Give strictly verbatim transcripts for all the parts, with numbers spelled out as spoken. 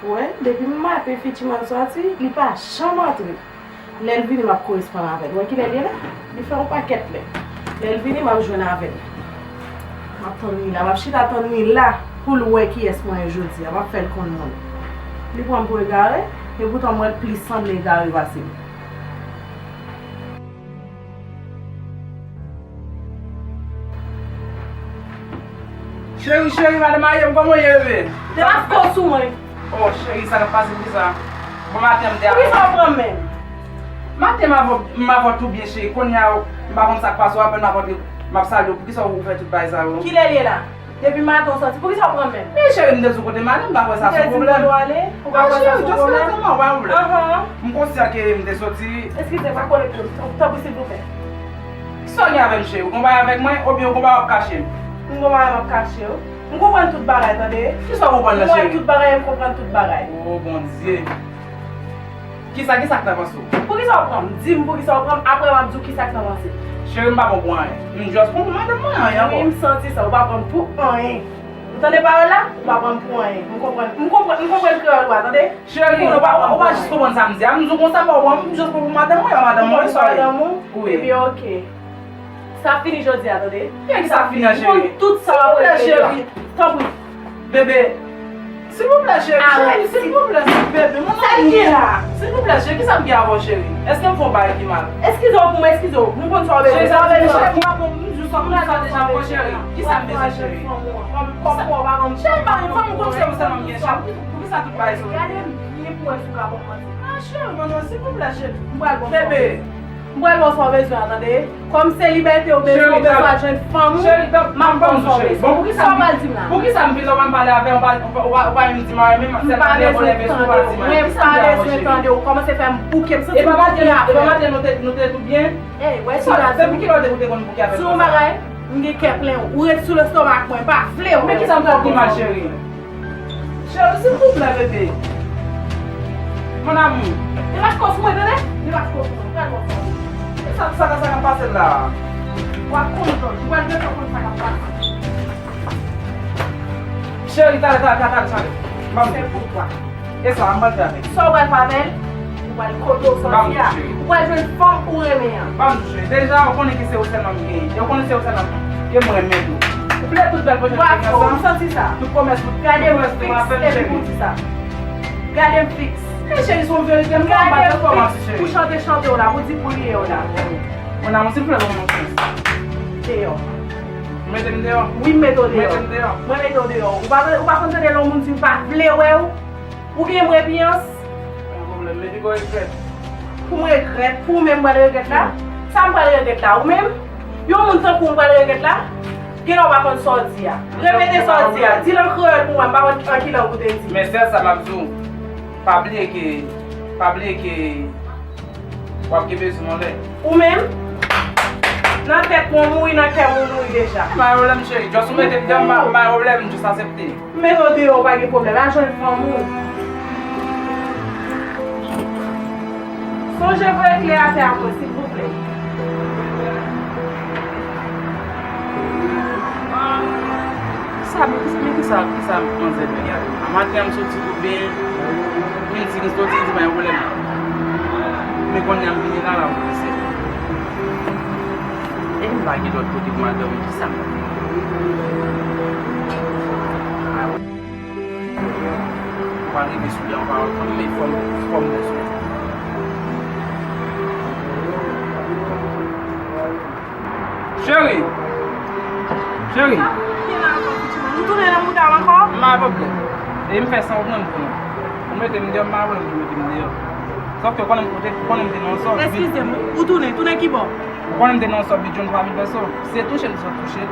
Ou wè, depi maten Fichiman sòti, li pa janm antre. Lè l vini, m ap koresponn avè l. Ou wè kilè l ye la? Li fè yon pakèt lè. Lè l vini, m ap jwenn avè l. M ap tann li la. M ap chita tann li la pou l wè kiyès mwen ye jodi a. M ap fè l konn mwen. Li pran m pou egare, epoutan m wè l plis sanble egare pase m. Cheri, cheri, madanm Ayem, kòman w ye, bebe? Te pa fò sou mwen. Oh, cheri, sa k ap pase, poukisa? Bon maten, m te... Poukisa w pran m menm? Maten, m avè w, m avè w tou byen, cheri. Kounye a, m pa konn sa k pase w, apèn m avè w, m ap salye w. Poukisa w fè tout bagay sa yo? Kilè l ye la? Depi maten w sòti, poukisa w pran m menm? Men cheri, m te sou kote madanm, m pa kwè sa se yon pwoblèm. Ou te di m kote w ale? Ou pa kwè sa se yon pwoblèm? Ou just mete m anba yon pwoblèm. Ahan. M konsyan ke m te sòti. Eskize, pa kole pye m, tanpri, silvouplè. Kisa w gen avè m, cheri? Ou gon bagay avèk mwen, oubyen ou gon bagay w ap kache m? M gon bagay m ap kache w. M konprann tout bagay, tande. Kisa w konprann la, cheri? M wè tout bagay, m konprann tout bagay. Oh, Bondye. Kisa, kisa k nan panse w? Poukisa w pran m? Di m poukisa w pran m, apre m ap di w kisa k nan panse m. Cheri, m pa pran w pou anyen. M just pran w pou madanm mwen, anyen ankò. Wi, m santi sa, ou pa pran m pou anyen. Ou tande pawòl la? Ou pa pran m pou anyen. M konprann, m konprann, m konprann kreyòl ou a, tande? Cheri, ou pa, ou pa jis konprann sa m di a. M di w konsa, m pa pran w, m just pran w pou madanm mwen, e pa madanm mwen, sòry. Madanm ou? Wi. Ebyen, oke. Sa fini jodi a, tande. Kiyès ki sa fini an, cheri? M konn tout sa w ap regle. Silvouplè, cheri. Tanpri. Bebe. Silvouplè, cheri. Arèt. Cheri, silvouplè, bebe. Mon amour. Sa l ye la? Silvouplè, cheri, kisa m gen avè w, cheri? Èske m fè yon bagay ki mal? Eskize w pou mwen, eskize w. M konn sa w bezwen. Cheri, sa w bezwen. Cheri, m pa bon, m jis sa, m sa deja ankò, cheri. Kisa m bezwen, cheri? Kòm, kòm, kòm, kòm, cheri, m pa gen fanm, m konn se ou sèlman m gen, cheri. Poukisa tout bagay sa? Gade m byen pou wè si w ka ban m manti. Ah, cheri, mwen, silvouplè, cheri. M pral bon. Bebe. M pral ba w sa w bezwen an, tande. Kòm se libète w bezwen, ou bezwen al jwenn fanm ou, m ap ba w sa w bezwen. Bon, poukisa m, poukisa m vin la, w pa m pale avè w, w pa, w pa, w pa menm di m anyen, menm sèl ane w leve sou w pa di m anyen. Kisa m gen avè w, cheri? Mwen pa bezwen tande w, kòmanse fè m bouke, m santi m bouke avè w. E pa maten nou te, e pa maten nou te, nou te tout byen? Ey, wè sa w di. Depi kilè w te, ou te konn bouke avè m konsa? Di yon bagay, m gen kè plen w. Ou ret sou lestomak mwen, m pa vle w. Men kisa m fè w ki mal, cheri? Cheri, silvouplè, bebe. Mon amour. Li pa kòs mwen, tande? Li pa kòs mwen. Pral wè sa. E sa, sa, sa k ap pase la? W ap konn, Jòj. Ou pral gentan konn sa k ap pase. Cheri, talè, talè, talè, talè, talè. Ban m. Se pou twa. E sa, m pral fè avèk. Sa w pral fè avè l? Ou pral kote w sòti a. Ou pral jwenn fanm ou renmen an. Ban m tou, cheri. Deja, ou konnen ke se ou sèlman m genyen. E ou konnen se ou sèlman ke m renmen tou. Ou vle tout bèl pwomès nou fè ansanm? Ou santi sa? Tout pwomès nou, tout pwomès nou ap fè m, cheri. Gade m fiks, epi ou di sa. Gade m fiks. Men cheri, se yon verite, m pa bay pwomès, cheri. Ou chante chante w la, pou di pou li ye w la. Mon amour, silvouplè, ban m yon chans. Deyò. Ou mete m deyò? Wi, m mete w deyò. Ou mete m deyò? Mwen mete w deyò. Ou pa, ou pa konn tande lè yon moun di l pa vle wè w? Ou gen repiyans? Pa gen pwoblèm, men pi gwo regrèt. Pou m regrèt? Pou ou menm m pral regrèt la? Sa m pral regrèt la? Ou menm? Yon moun tankou w m pral regrèt la? Genlè w pa konn sa w di a. Repete sa w di a. Di l an kreyòl pou mwen, m pa konn an ki lang ou te di. Men sèl sa m ap di w, pa bliye ke, pa bliye ke w ap gen bezwen yon lè. Ou menm? Nan tèt mwen w mouri, nan kè mwen w mouri deja. Pa gen pwoblèm, cheri. Just ou mete m deyò, m pa, pa gen pwoblèm, just aksepte. M mete w deyò, pa gen pwoblèm. Al jwenn fanm ou. Sonje voye kle atè a pou mwen, silvouplè. Sa, men kisa, men kisa, kisa manzè vini a? Maten an m soti tou byen, m di, m soti, m di pa gen pwoblèm. Men kounye a m vini la, la, m prese. E m pa gen lòt kote pou m al dòmi, kisa m ap fè? Ou pa rive sou li anba, men fò m, fò m bezwen. Cheri! Cheri! Sa w fè la ankò, pitit mwen? Ou tounen nan mouda w ankò? M pa gen pwoblèm. E m fè san ou pran m tounen. Ou mete m deyò, m pa gen pwoblèm pou mete m deyò. Sòf ke ou konnen, ou te, ou konnen m te nan yon sòl. Eskize m, ou tounen, tounen ki bò? Ou konnen m te nan yon sòl, Bidjòn twa mil pèso. Se touche m te sot touche.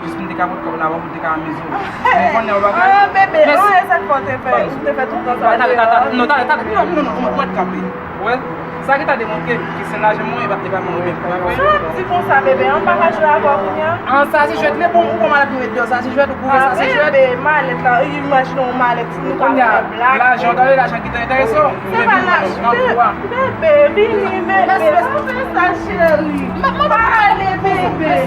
Jis pou m te ka pot kòb la, pou m te ka amize w. Men kounye a ou pa ka. Ah, bebe, men si, oh, e sa k fè w te fè, ou te fè tout tan sa deyò. Talè, talè, talè, non, talè, talè, non, non, non, ou mèt kanpe. Ou wè? Sa ki ta demontre ke se lajan mwen, e pa, e pa mwen menm, pa vre? Sa w ap di konsa, bebe? An pa ka jwe avè w kounye a? An, sa se jwèt, men bon, ou pran malèt ou met deyò, sa se jwèt, ou kouvè sa se jwèt. Ah, bebe, malèt la, imajine yon malèt, nou ka fè blag. Kounye a, lajan, gade lajan ki te enterese w. Se pa lajan, bebe, vini, bebe, pa fè sa, cheri. Pale, bebe.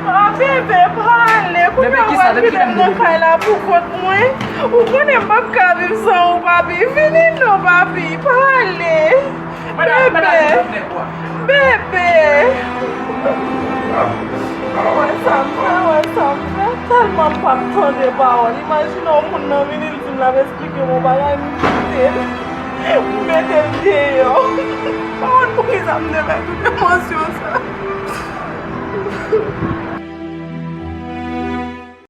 Ah, bebe, prale. Kounye a w pral kite m nan kay la pou kont mwen. Ou konnen m p ap ka viv san ou, pa Vini non, papi, pale. Bebe. Bebe. Wè sa m fè, wè sa m fè. Tèlman m p ap tande pawòl. Imajine yon moun nan vini, l di m l ap esplike m yon bagay, m kite l. M mete l deyò. M pa konn poukisa m te fè tout emosyon sa.